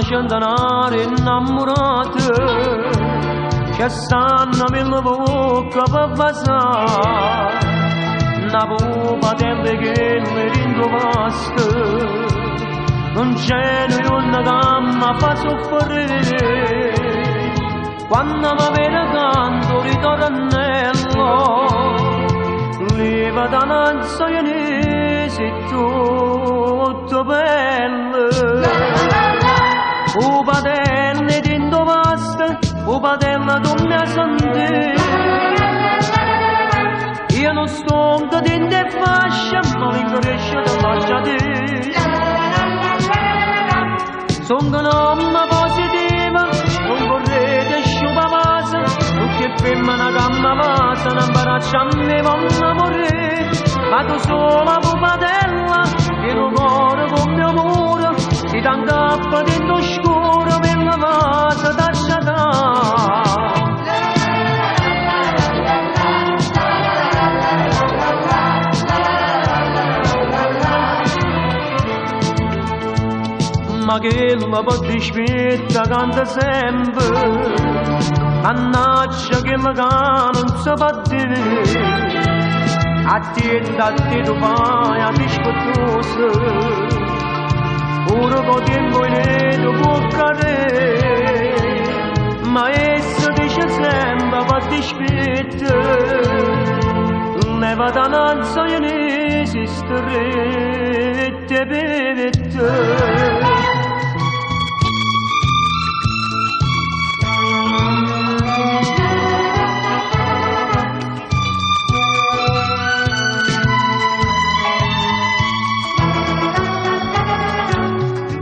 Centenare innamorate che stanno mille bocca per vasare una pupa delle che le rindovaste non c'è una gamma fa soffrire quando mi vede canto ritornello leva da nanzo io sei tutto bello o padelle dindo basta o padella tu mi senti io non sto dentro fascia ma mi cresce da lasciate sono un'omma positiva non vorrete sciupa masa tu che femmina gamma vasa non imbaraccia a me vanno morire ma tu sola pupadella che lo cuore come un muro si t'angappa dentro scuro per la vasa da Ma che la potti spetta canta sempre Mannaggia che la non si può dire A te, a te tu vai a discottosa Pure con tempo in tu può cadere Ma essa dice sempre va ti spetta Leva da nanza e ne esiste bevette.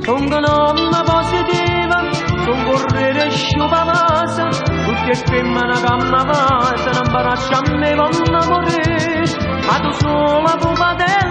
Sono un'omma positiva, son correre sciupa masa, tutti e femmina gamma vasa, non imbaraccia a me vanno morire, ma tu sola pupadella,